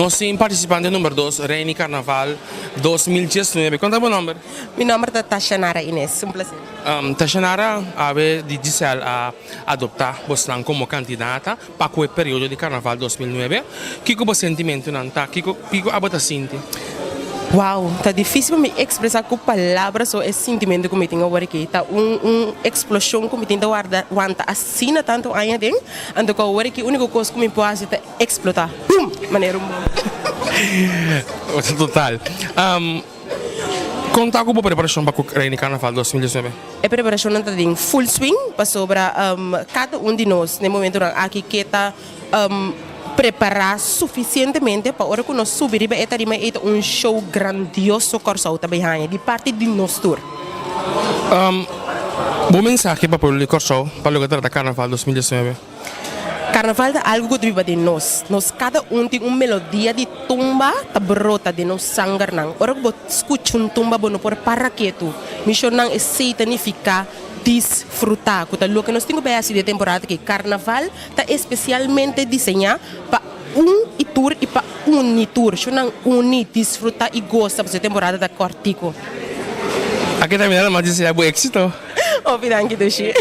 Nos tin participante number dos, Reini Carnaval 2019. Con ta bo nomber? Mi nomber ta Tashanara Ines. Un placer. Tashanara, awe Digicel a adopta bosnan como candidata pa cu e periodo di Carnaval 2009. Kico bo sentimentonan ta? Kico kico abo ta sinti? Wow, ta dificil pa mi expresa cu palabra so e sintimento cu mi tin awor aki. Ta un un explosion cu mi tin ta warda wanta asina tanto aña den, anto cu awor aki unico cos cu mi por haci ta explota. Bum! Manera un bom. Total. Con ta cu bo preparacion pa cu Reina Carnaval 2019? E preparacionnan ta den full swing pasobra cada un di nos na e momentonan aki ke ta prepará sufisientemente pa ora ku nos subi riba e tarima ei ta un show grandioso Kòrsou ta bai haña di parti di nos tur. Bo mensahe pa pueblo di Kòrsou pa loke ta trata Karnaval 2019? Karnaval ta algu ku ta biba den nos. Nos kada un tin un melodia di tumba ta brota den nos sangernan. Ora ku bo skucha un tumba bo no por para ketu. Mishonnan esei ta nifiká disfrutá, ku ta loke nos tin ku bai hasi den e temporada aki. Karnaval ta espesialmente diseñá pa un i tur i pa uni tur. Shonnan uni, disfrutá i gosa pasobra e temporada ta kòrtiku. Aki ta mira mas deseá bo éksito. Hopi danki Dushi.